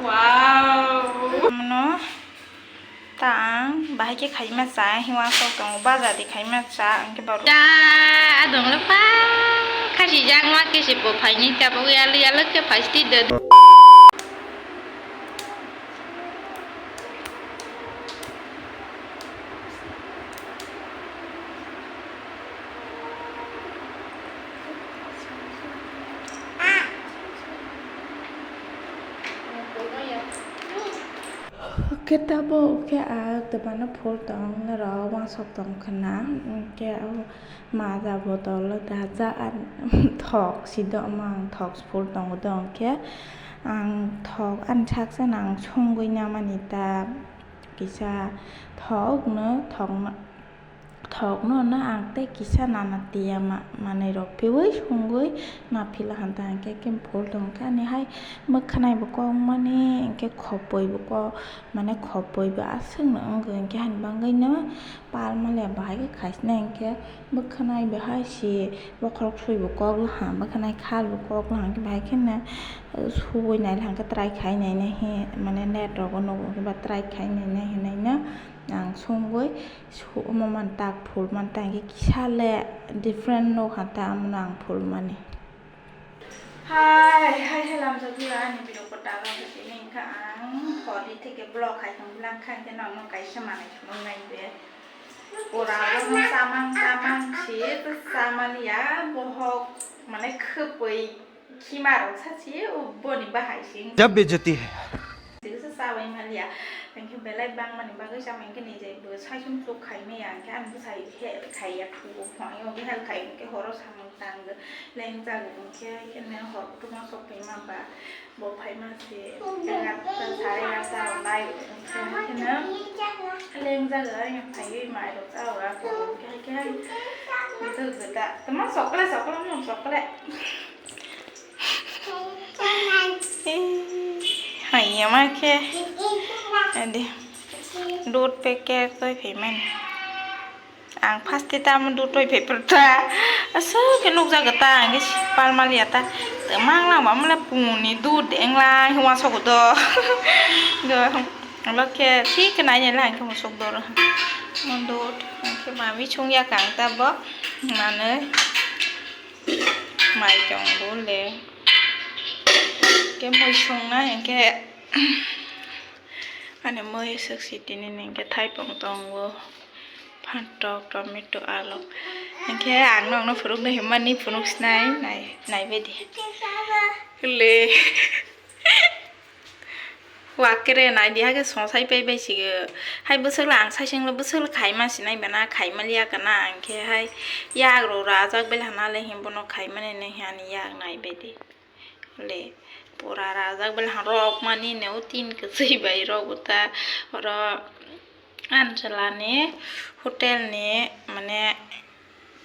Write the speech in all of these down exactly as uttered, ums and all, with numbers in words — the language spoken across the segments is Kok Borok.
Wow. Mano ta ang bahai khe khaima cha, hiwa sok tongo, baja di khaima cha, ang khe baru. Ja, adong le pa, khasi jak ma khe se bo phaini, tabuk yalo yalo khe phaisti de. Khe tabuk khe a twmano phul tong norok uansuk tong khna, khe o maja botol dajak, thok si do, omo ang thok phul tongo do, hwnkhe ang thok ani sak sak no ang songwi namani ta kisa thok no thok no. Thokno no ang tei kisa nana tiya ma-, manwi rok phiwi songwi ma phila hanta hwnkhe khe phul tongkha ani hai mwkhwnai bo kok mani hwnkhe khopoi bo kok mane khopoi bo aswk no wngwi hwnkhe hani bagwi no pal maliya bahai khe khaisnai hwnkhe mwkhwnai bahai se bokhorok soi bo kok laha mwkhwnai khal bo kok laha hwnkhe bahai kheno subui nai laha hwnkhe try khai nai nai he mane net rogo nugo hwnkhe ba try khai nai nai hinwi no ang songwi. Su-, omo man tak phul man ta hwnkhe kisa le different nukha ta, omono ang phul mani. Hai, hai, hai, lamjak phila ani video ko daga hwtini hwnkha ang holi theke vlog hai thang lang kha hwnkhe nokno kaisa manwi phunuk nai be. Pura bono chamang chamang si chamaliya bohok mane khwpwi. Khima rok sachi, o boni bahai sing. Jab bejati hai. Sing sa sabai maliya. Thank you, belai bang mani bagwi sama hwnkhe ni je bo saisung chuk khai maya hwnkhe ang bwsai he khai ya thugo phone yo bihal khai hwnkhe horo samung tang leng jago hwnkhe kene hor kutung sok khai ma ba bo phai ma se egarta sare egarta rok lai hwnkhe kene leng jago ai phai mai rok cha ora hwnkhe khe tama sokle sokle mung sokle. Hai, ya ma khe. Adi. Dud packet toi phaimani. Ang first tamo dud toi phai purta. Aswk khe nukjagwi ta, ang khe palmaliya ta. Mang lang ba mala pungni dud engla hiwa sogo do. Lo khe thik nai nai lang khe musuk dor. Dud, ang khe mami chungya kang ta bo. Manwi. Mai tongo le. Khe mui songnai hwnkhe ani mui swk sitini hwnkhe thaipung tongo, phantok, tomato, alok. Hwnkhe ang nokno phunukno hinmani phunuk sinai, nai, naibaidi. Le. Wakere nai di hake songsai pai bai sigo. Hai bwswk le ang saising le bwswk le khaima sinai bana khaima liya kana ang khe hai yak rok rajak bele hana le him bono khaimani ne ani yak nai bedi. Le pura rajak bele han rok mani ne o tin kwchwi bai rok uta oro Anjala ni hotel ni mane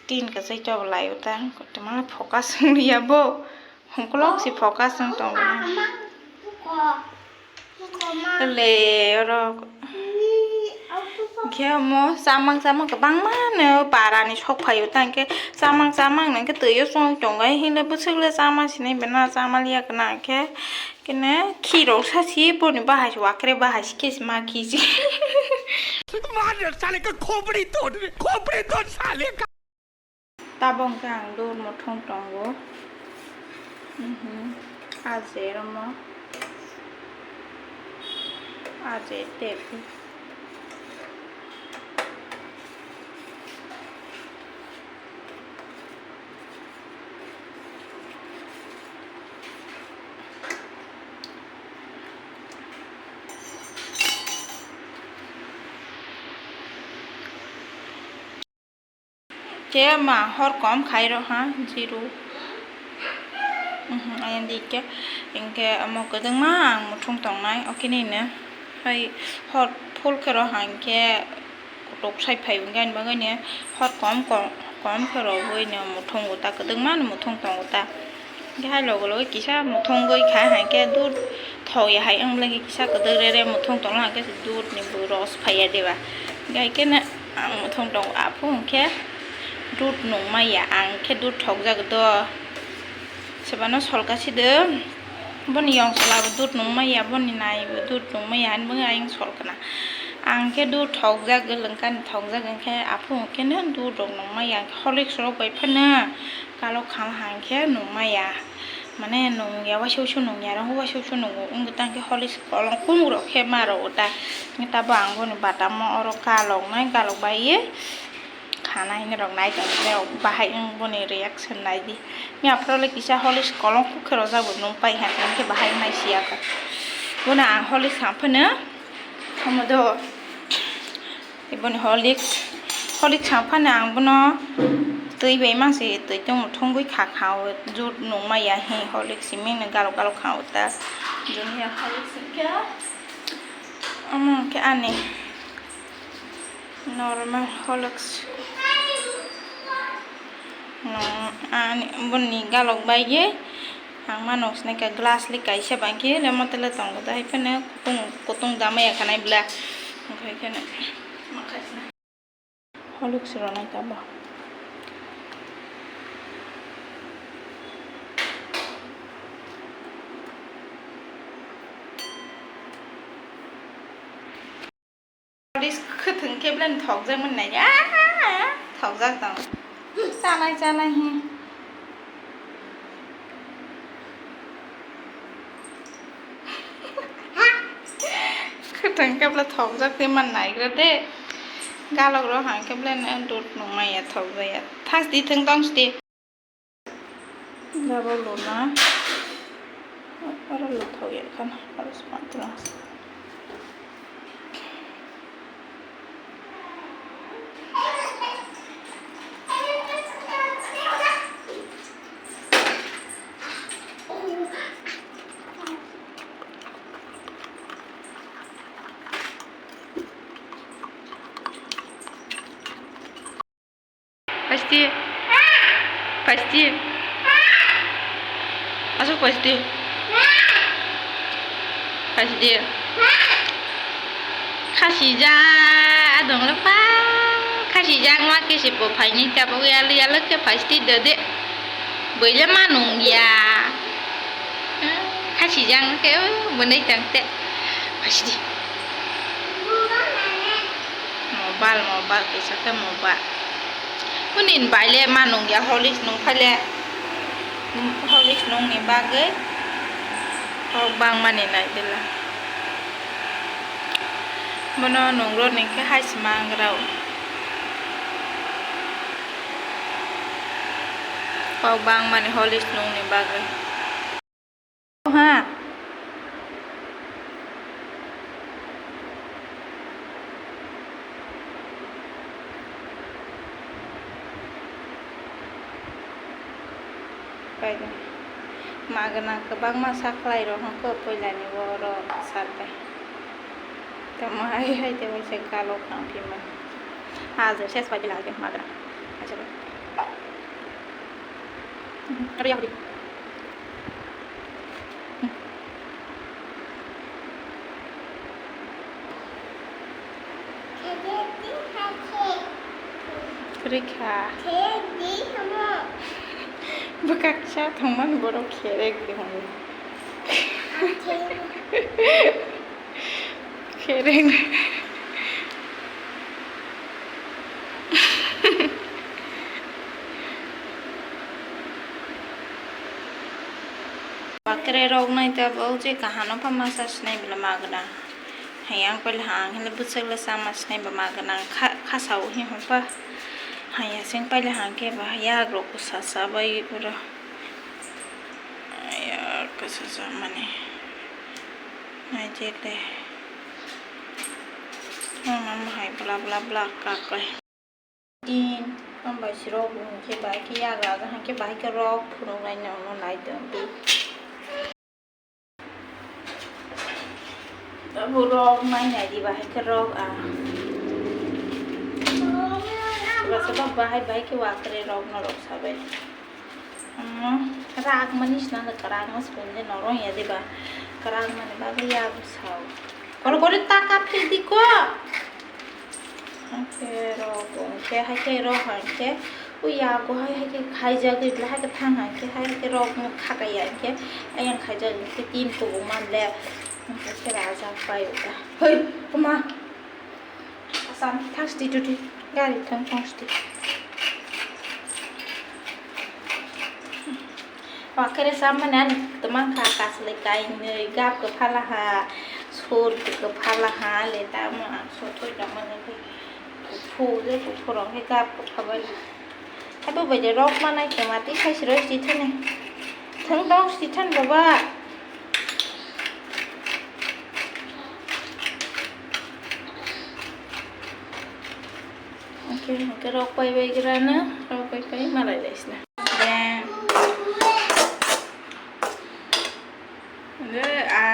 tin kwchwi to lai uta kotorma focus wng liya bo. Hongkolok si focus wng tongo. Le oro khe omo chamang chamang kwbangma no para ni sok phaio ta hwnkhe chamang chamang no hwnkhe twi o chong tongo hinle bwswk le chama sinai bana chama liya kana hwnkhe kene khi rok sa si boni bahai wakre bahai si khe si ma khi si. मार साले का खोपड़ी तोड़ दे, खोपड़ी तोड़ साले का। Tabok hwnkhe ang dor muthung tongo. Mhm. Aje romo. Aje tep. Khe ma hor kom khai rw ha, zero. Mhm, ayang di khe, hwnkhe omo kwdwngma ang muthung tongnai, o khe nini hai hor full khe rw ha, hwnkhe kutuk sai phai hwnkhe ani bagwi ni hor kom, kom, kom khe rwgwi ni muthungo ta, kwdwngma ni muthung tongo ta. Hingke hai loge loge kisa muthungwi khai hai khe dud thok ya hai wng belai khe kisa kwdwk re re muthung tongla hai khe dud ni bo ros phai ya deba. Hingke hai khe no ang muthung tongo aphuru hingke dud nung ma ya ang khe dud thok jak do. Sebano sol kasi de Boni yong chwla bo dud nung maya, boni nai bo dud nung maya, ani bagwi ayang sol kana. Ang khe dud thokjak, gwlwng kani thokjak, hwnkhe aphuru khe no dud rok nung maya, Horlicks rok bai phano kalok kha hang khe nung maya. Mane nung ya, waisa waisa nung ya, rang waisa waisa nung, wng tang khe Horlicks kolong kumuk rok khe ma rok ta. Tabo ang boni batamo oro kalok nai, kalok bai ye. Khana hini rok nai tong, nini rok bahai wng boni reaction nai di. Ni aphuru le kisa Horlicks kolong kuk khe rojak bo nung pai ha, hingke bahai nai siya kha. Bono ang Horlicks sang phano, omo do, iboni Horlicks, Horlicks sang phano ang bono twi bai ma se twi tongmo thongwi kha kha o, jut nung ma ya hi Horlicks simi no galok galok kha o ta. Juni ya Horlicks hingke, omo hingke ani. Normal Horlicks. No, ani boni galok bai ye ang ma nung sinai kha glass li kaisa bangkhe le moto le tongo, dahai phano kutung, kutung dama ya khanai bla. Okhai kheno ma khaisna. Horlicks ronai tabo. Horlicks kwthwng khe belai thokjak mani nai. Ah, thokjak tong. Chanai, chanai hi. Kwthwng khe belai thokjak twi man naigra de. Galok rok hang khe belai no dud nung maya thokjaya. Thas di thwng tong sdi. Double luna. Oro luthok ya khana, oro sma tlang. Pasti. Pasti. Asuk pasti. Pasti. Khasijak adong le pa. Khasijak ma kisi po phaini tabuk yalo yalo khe pasti dode. Boile manung ya. Khasijak khe bwnai tang te. Pasti. Mobile, mobile, kisa khe mobile. Hwnwi baile ma nung ya, Horlicks nung phaile, Horlicks nungni bagwi kok bangmani nai dila. Bono nungroni khe hai se mangrao. Kok bangmani Horlicks nungni bagwi. Ha. Paida. Ma gwnang kwbangma saklai rok hwnkhe puilani oro sal bai. Tamo hai hai tei waisa kalo khang phima. Ha, je ses pai bila ke ma gwnang. Acha bai. Aro yahudi. Kwrwi kha. Bwkaksa thangmani borok kherek de hwnwi. Kherek. Bakre rok nai ta bo je kahano pha masa sinai bwla ma gwnang. Hayang paila hang hwnle bwswk le sama sinai ba ma gwnang kha, kha sao hi hwn pha. Haya sing paila hang khe ba yak rok bwsa sa bai oro. Yak bwsa sa mani. Nai je le. Mama hai bla bla bla ka kai. Din, hambai si rok bo hwnkhe bahai khe yagra, hwnkhe bahai khe rok phunuknai nokno nai tong di. Abo rok nai nai di, bahai khe rok, ah. Soba soba bahai, bahai khe wakre rok norok sabai. Rak mani sina kwrak ma sung de norong ya diba. Kwrak mani bagwi ya bwsao. Koro koro ta kap khe di ko. Hwnkhe rok, hwnkhe haikhe rok, hwnkhe Puya ko hai hai khe khaijagwi belai hai khe thang hai khe hai hai khe rok no khakai ya khe ayang khaijak khe tin kubung man le khe rajak pai uta. Hoi, kuma. Asam thang sti tuti gari thang thang sti. Wakere samani ani twmang kha kaslai kainwi gap kwphala ha sur kwphala ha le tamo ang sothoi tongmani khe kuphur je kuphur rok khe gap kwpha bai. Haibo bai de rok manai twma tei khai siro sithani thang dong sithan baba. Oke, oke, rok pai bai grana, rok pai pai malai lai sina. Deng. Nge a,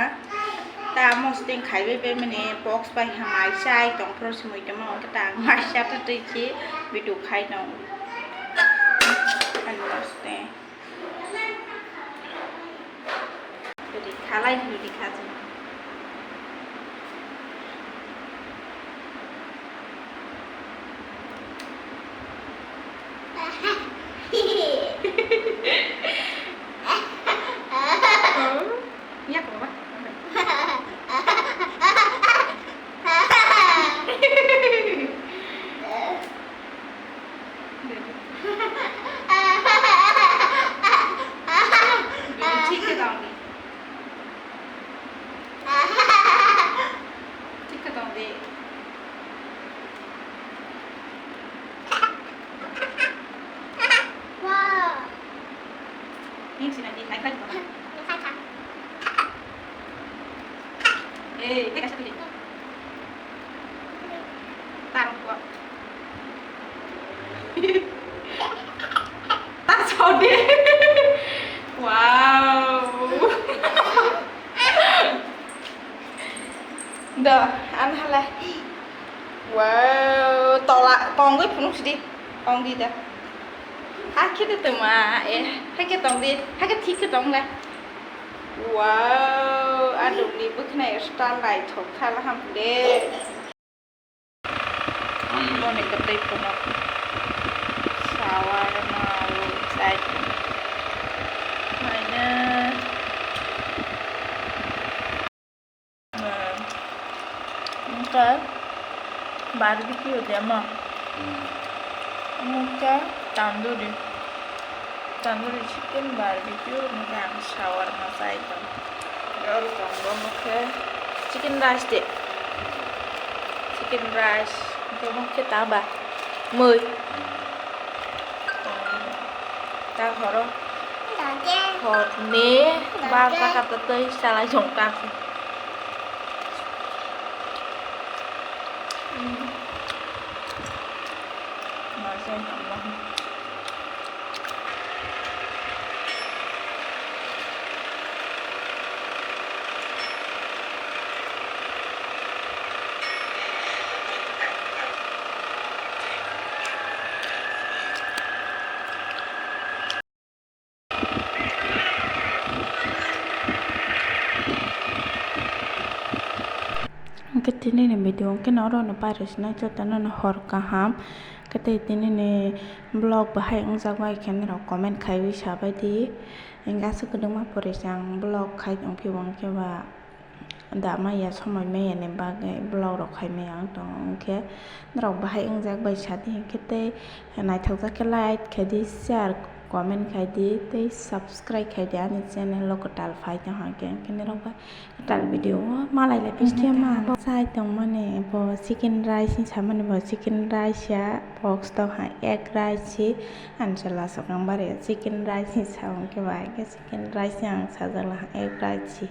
ta mosting khai bai bai mani box bai ha mai sai tong pro simoi tong mo ta mai sa ta tei chi bidu khai tong. Ani mosting. Rikha lai rikha chwng. Yak ba. Thik khe tong di. Thik khe tong di. Wow. Ning sina di khai khai tong. Khai khai. Eh, khai khai. Tarong ko. Tasodi. Wow. Do, an hala. Wow, tola, tongwi phunuk sidi. Tong di da. Hakhe de tongma, eh, hakhe tong di, hakhe thik khe tong le. Wow, aduk ni bwkhwnai style naithok khala ham de. Boni kwtwi phunuk. Shawarma, chai. Maina. Wngkha barbecue demo. Wngkha tandoori. Tandoori chicken barbecue, wngkha ang shawarma chai tong. Oro tong bo wngkha chicken rice de. Chicken rice, wngkha wngkha taba mui. Ta horo. Hor ni bar ta kata tei salai jong ta. Hwnkhe tini ni video hwnkhe norok no pairwk sinai jotono no hor kaham. Hwnkhe tei tini ni vlog bahai wngjak bai khe norok comment khaiwi sabai di. Hwnkhe aswk kwbangma pore se ang vlog khai tong phiya hwnkhe ba da maya somoi maya ni bagwi vlog rok khai maya wng tongo. Hwnkhe norok bahai wngjak bai sadi hwnkhe tei naithokjak khe like khaidi, share, comment khaidi tei subscribe khaidi ani channel o kwtal phai tong hwnkhe. Hwnkhe norok bai kwtal video o malai lai phaikhe ma bo chai tongmani bo chicken rice ni samani bo chicken rice ya box tong ha egg rice si ani chwla swkang bari chicken rice ni sa hwnkhe bai khe. Chicken rice ang sajak laha egg rice si.